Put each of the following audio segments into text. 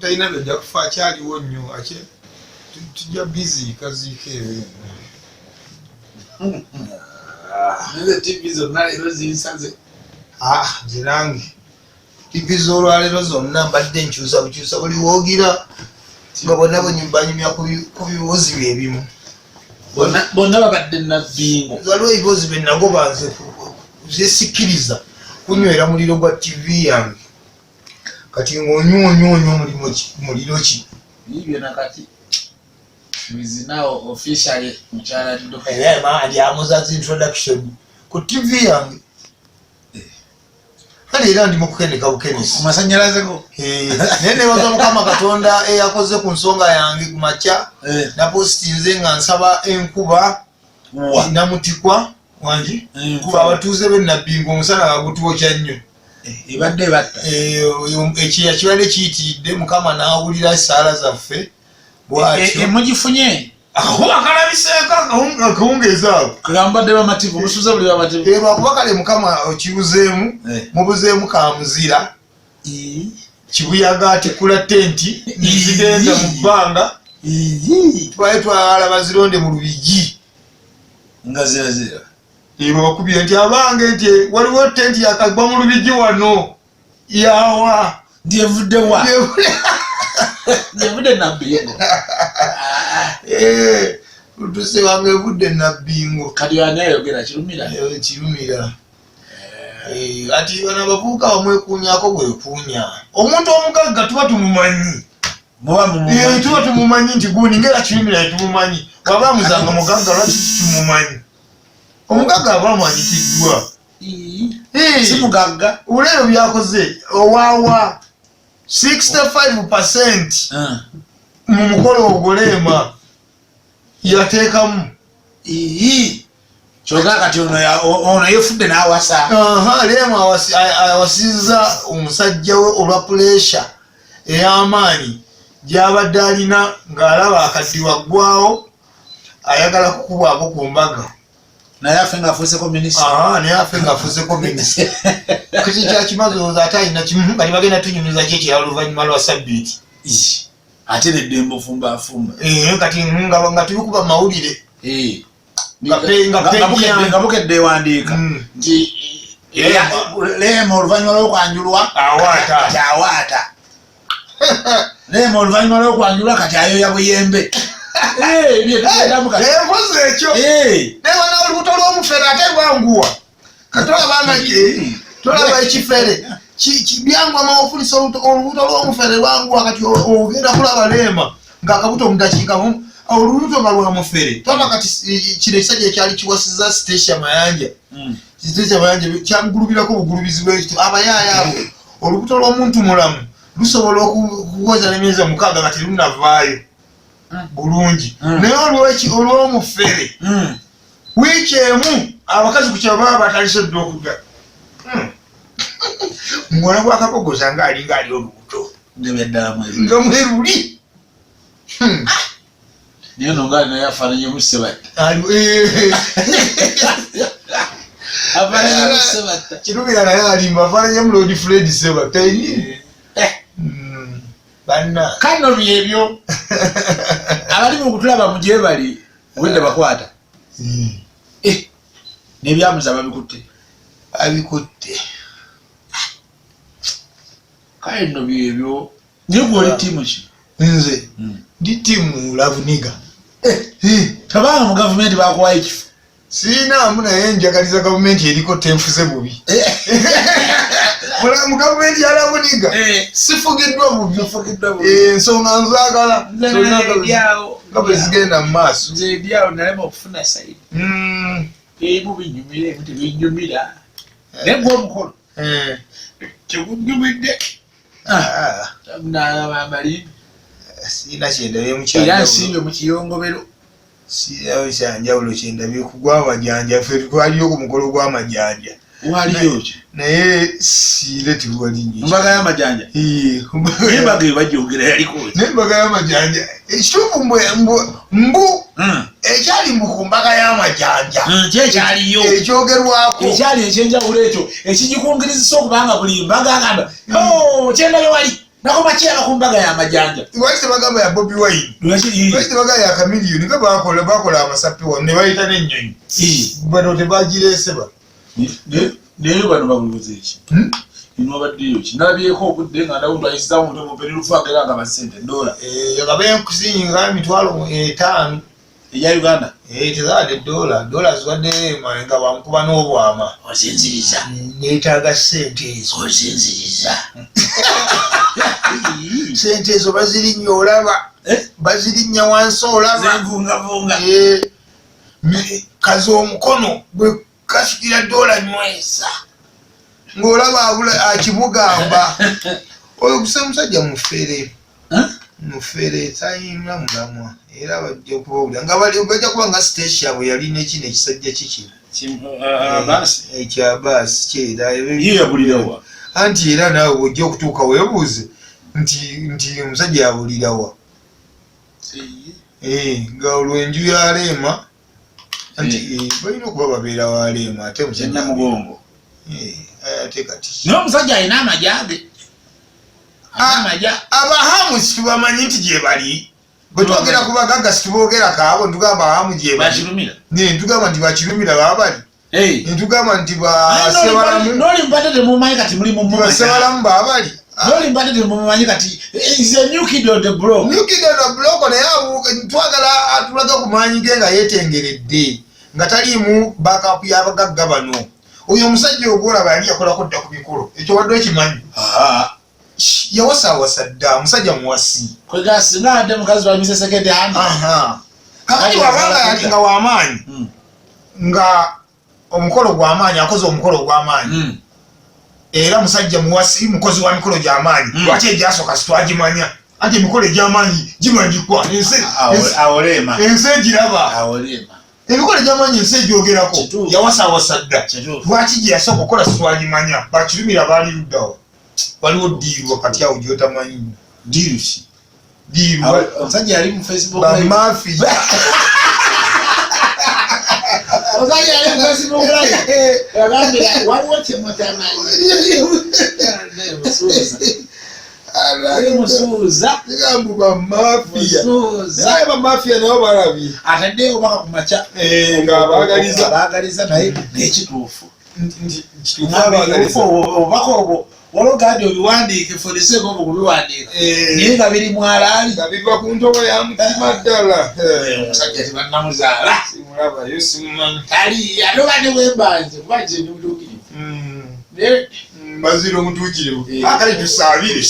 Talina byajja kufa, akyaliwo nnyo, tujja biziika ziika ebyo. Nze TV zonna leero zinsaze. Ah, nze nange TV z'olwaleero zonna mbadde nkyusa bukyusa, buli woogira nga bonna banyumya ku bibuuzi bye bimu. Bonna babadde nabbingo. Waliwo ebibuuzi bye nagoba nze zesikiriza kunywera muliro gwa TV yange. Kati ng'onywa onywa onywa mulimo ki, muliro ki? Biibyo nakati. Is now officially mukyala Ddo. Era lyamuzazi introduction ku TV yange. Kale era ndi mu kukeneka bukenesi. Ku masanyalaze go. Naye nebaza Mukama Katonda eyakoze ku nsonga yange ku makya. Napositinze nga nsaba enkuba namutikwa wangi. Fe abatuuze b'e Nabbingo omusana bagutwokya nnyo. Ebadde ebatta. Ekyeya kibadde kiyitiridde, Mukama n'awulira essaala zaffe bw'atyo. Mugifunye? Akakuba kalabiseeko akawungeezi ago. Kagamba badde bamativu, musuze buli bamativu. Lwakuba kale Mukama okibuzeemu, mubuzeemu kamuzira. Kibuyaga atikula tenti nezigenda mu bbanga. Twali twagala bazironde mu Lubigi. Nga zirazira. Bakubye nti abange nti waliwo tenti yakagwa mu Lubigi wano. Yawa. Nti evudde wa? Evudde Nabbingo. Lutuse wange evudde Nabbingo. Kati ani ayogera Kirumira? Kirumira. Ati bano abavubuka bamwekuunyako bwekuunya. Omuntu omugagga tuba tumumanyi. Tuba tumumanyi nti gundi ngera Kirumira tumumanyi. Waba amuzanga mugagga lwaki tumumanyi? Omugagga aba amanyikiddwa. Si mugagga. Olero byakoze owawa 65% mu mukolo ogwo Leema yateekamu. Kyokka kati ono yefudde n'awasa. Leema awasizza omusajja we olwa puleesha ey'amaanyi gy'abadde alina ng'alaba akaddiwa ggwawo, ayagala kukubwako ku mbaga. Naye afe ng'afuuseko minisita. Naye afe ng'afuuseko minisita. Kati kyakimaze olowooza ate alina kimu, kati bagenda tunyumiza ki ekirala oluvannyuma lwa sabbiiti. Ate neddembe ofumba afumba. Kati nga tubikuba mawulire. Nga bukedde ewandiika nti Leema oluvannyuma lw'okwanjulwa awaata. Awaata. Leema oluvannyuma lw'okwanjulwa kati ayoya buyembe. Enkozi ekyo. Naye wana olubuto lw'omufere ate lwanguwa. Kati tolaba ekifere byangwa maofunisa olubuto lw'omufere lwanguwa. Kati ogenda kulaba Leema ng'akabuto mu dakiika olubuto nga lwa mufere. Tolaba kati kino ekisajja ekyali kiwasiza Stecia Mayanja. Stecia Mayanja kyamugulubirako bugulubizi bwekito. Abayaaya abo olubuto lw'omuntu mulamu lusobola okuwoza n'emyezi 6 nga terunavaayo bulungi. Naye olw'omufere wiiki emu abakazi ku kyalo baba batandise dda okudda. Muwala gwakabogoza ng'alinga ali olubuto. Nga mweruli. Naye ono nga naye afaananyemu Ssebatta. Afaananyemu Ssebatta. Kirumira naye alimba, afaananyemu Lord Fred Ssebatta. Banna. Kano byebyo. Abali mu kutulaba mu gye bali obwedda bakwata. N'ebyamuza babikutte. Babikutte. Kale nno byebyo. Naye gwe oli ttiimu ki? Nze ndi ttiimu Lavuniga. Tabanga mu gavumenti bakuwayo ekifo. Siinaamu, naye njagaliza gavumenti eriko tenfuze bubi. Mu gavumenti ya Lavuniga sifugiddwa bubi. Ensonga nzaagala nga bwe zigenda mu maaso. Nze ndi awo nalema okufuna side. Emu binyumira, emu tebinyumira. Naye gwe omukolo tegunyumidde. Nalaba amalimbi. Sirina kyendabye. Era nsimbye mu kiyongobero. Sirinayo kyanjawulo kyendabye ku gw'amajanja. Ffe twaliyo ku mukolo gw'amajanja. Waliyo ki? Naye siire tewali nnyo. Mbaga y'amajanja. Embaga eyo bagyogera yaliko. Naye embaga y'amajanja ekituufu mbu ekyali mbu ku mbaga y'amajanja. Kyekyaliyo. Ekyogerwako. Ekyali ekyenjawulo ekyo ekigikungirizisa okubanga buli mbaga agamba kyendayo wali. Nakoma kiraba ku mbaga y'amajanja. Lwaki tebagamba ya Bobi Wine? Lwaki? Lwaki tebagamba ya Chameleone? Nga bakola amasape wano ne bayita n'ennyonyi. Bano tebagireese ba. Naye bano babuuza eki? Hmm? Ino abaddeyo ki? Nalabyeko obudde nga ndaba omuntu ayisizaawo omutwe mu mperi lufu agera nga basente dola. Nga benkusinga 50,000. Eya Uganda? Tezabadde dola, dola zibadde nga bamukuba n'obwama. Ozinziriza. Neetaaga ssente ezo. Ozinziriza. Ssente ezo bazirinnya olaba. Bazirinnya wansi olaba. Zenvungavunga. Kaza omukono gwe kasukira dola nyweza. Ng'olaba akimugamba. Oyo gusa musajja mufere. Mufere tayina mulamwa. Era bajja kubawulira. Nga bajja kuba nga Stacia bwe yalina ekino ekisajja kikino. Abasi. Ekya Abasi kyera. Ye yabulira wa? Anti era naawe bw'ojja okutuuka weebuuze nti omusajja yabulira wa? Nga olwo enju ya Leema. Anti balina okuba babeera wa Leema ate omusajja Namugongo. Ate kati. Naye omusajja alina amagye ge. Abahamu situbamanyi nti gye bali. Bwe twogera ku bagagga situboogera kaabo, ntugamba abahamu gye bali. Bakirumira. Ntugamba nti bakirumira baba bali. Ntugamba nti ba Sebalamu. N'oli mbadde temumanyi kati muli mu Ba Sebalamu baba bali. N'oli mbadde temumanyi kati is a new kid on the block. New kid on the block naye twagala atulaga ku maanyi ge nga yeetengeredde nga taliimu backup y'abagagga bano. Oyo omusajja ogwolaba yali yakolako dda ku mikolo. Ekyo wadde okimanyi. Yawasaawasa dda, musajja muwasi. Kwega singa adde mukazi wa Mrs. Second Hand. Kakati wabanga yali nga w'amaanyi. Nga omukolo gw'amaanyi, akoze omukolo gw'amaanyi. Era musajja muwasi, mukozi wa mikolo gy'amaanyi. Lwaki egyasooka sitwagimanya? Anti emikolo egy'amaanyi gimanyikwa. Ensi egiraba. Emikolo egy'amaanyi ensi egyogerako. Yawasaawasa dda. Lwaki gye yasooka okukola sitwagimanya? Bakirumira baali luddawo. Waliwo ddiiru wakati awo gy'otamanyi. Ddiiru ki? Ddiiru. Omusajja yali mu Facebook Live. Bamafiya. Omusajja yali mu Facebook Live. Yagambira waliwo kye mutamanyi. Musuuza. Ngambu bamafiya. Naye bamafiya nabo balabye. Ataddeyo obubaka ku makya. Nga abaagaliza. Abaagaliza naye n'ekituufu. Abaagaliza. Obubaka obwo waliwo gadi obiwandiike for the sake of okubiwandiika. Naye nga biri mwalaali. Nga biva ku ntobo ya mutima ddala. Omusajja tebannamuzaala. Simulabayo simumanyi. Tali ate oba ne bwembanze kuba nze ndi mutuukirivu. Bazira omutuukirivu. Kale tusaabire.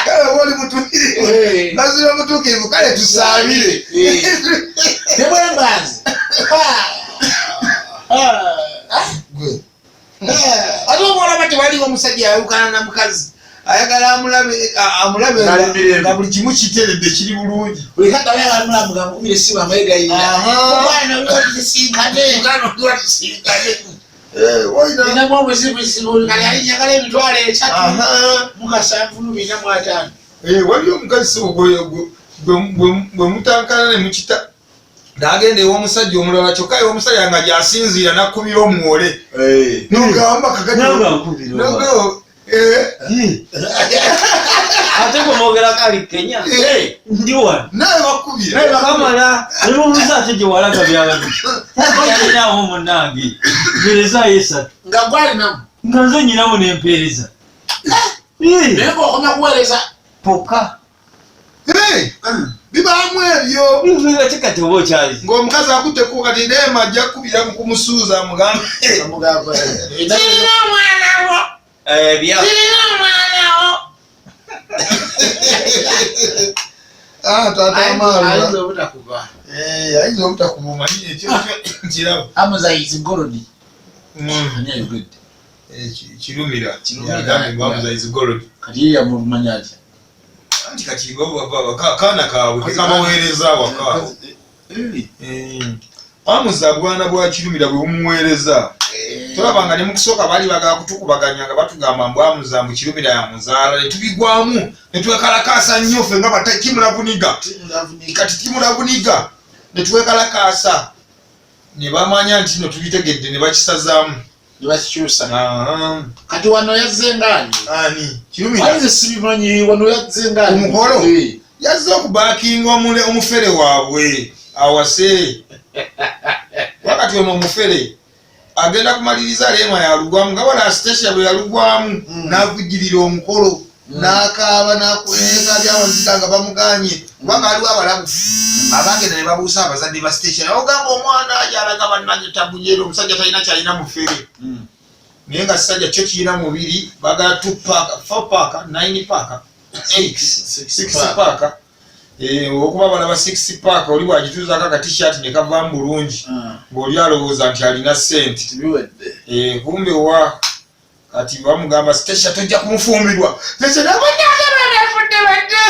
Kale oba oli mutuukirivu. Bazira omutuukirivu kale tusaabire. Ne bwembanze. Gwe. Ate omwalaba tewaliwo omusajja yawukana na mukazi. Ayagala amulabe nga buli kimu kiteredde kiri bulungi. Buli kadde abeera amulamu nga amukubira essimu amwegayirira. Omwana oli watisinkane. Omwana oli watisinkane. Ninamu obuzibu kati ali njagala 300 mu 745. Waliwo omukazi gwe mutankana ne mukita n'agenda ew'omusajja omulala kyokka ew'omusajja nga gy'asinziira n'akkubira omuwole. N'ogamba kakati Ate gwe mwogerako ali Kenya. Ndi wano. Naye bakubira. Kamala ne mubuuza ate gye walaga byabadde. Yalinawo munnange. Mpeerezaayo 3. Nga gwalinamu. Nga nze nnyinamu ne mpeereza. Naye ng'okoma kuweereza. Pokka. Bibaamu ebyo. Bibeera ki kati oba okyali? Ng'omukazi akutte ku kati Rema ajja kukubira mu kumusuuza amugambe. Kirina omwana wo. Kirina omwana wo. Taata Amaalo. Ayinza obutakuba. Ayinza obutakuba omanyi ekyo nkiraba. Amuza is gold. Ani ayogedde? Kirumira. Kirumira. Yagambye mbu Amuza is gold. Kati ye yamumanya atya? Anti kati kaana kaabwe kekabaweereza awaka. Amuza bwana bwa Kirumira bwe bumuweereza. Tolaba nga ne mu kusooka baali baagala kutukubaganya nga batugamba mbu Amuza mbu Kirumira yamuzaala ne tubigwamu ne twekalakaasa nnyo ffe nga Timulabuniga. Kati Timulabuniga ne twekalakaasa ne bamanya nti no tubitegedde ne bakisazaamu. Ne bakikyusa. Kati wano yazze ngaani? Ani? Kirumira. Nze sibimanyi, wano yazze ngaani? Ku mukolo? Yazze okubaakinga omufere waabwe awase. Wakati ono omufere agenda kumaliriza Rema yalugwamu nga wala Stacia bwe yalugwamu n'avujjirira omukolo n'akaaba n'akweka by'amaziga nga bamuganye, kubanga waliwo abalabu abagenda ne babuusa abazadde ba Stacia, naye ogamba omwana gy'alaga bannange tabunyera, omusajja talina kyalina mufere. Naye nga kisajja kyo kirina mubiri, bagala 2 pack, 4 pack, 9 pack, 8, 6 pack. Okuba balaba 6 pack, oli bw'agituuzaako aka t-shirt ne kavaamu bulungi, ng'oli alowooza nti alina ssente. Tibiwedde. Kumbe wa kati bamugamba Stacia tojja kumufumbirwa. Stacia n'abadde agamba nafudde badde.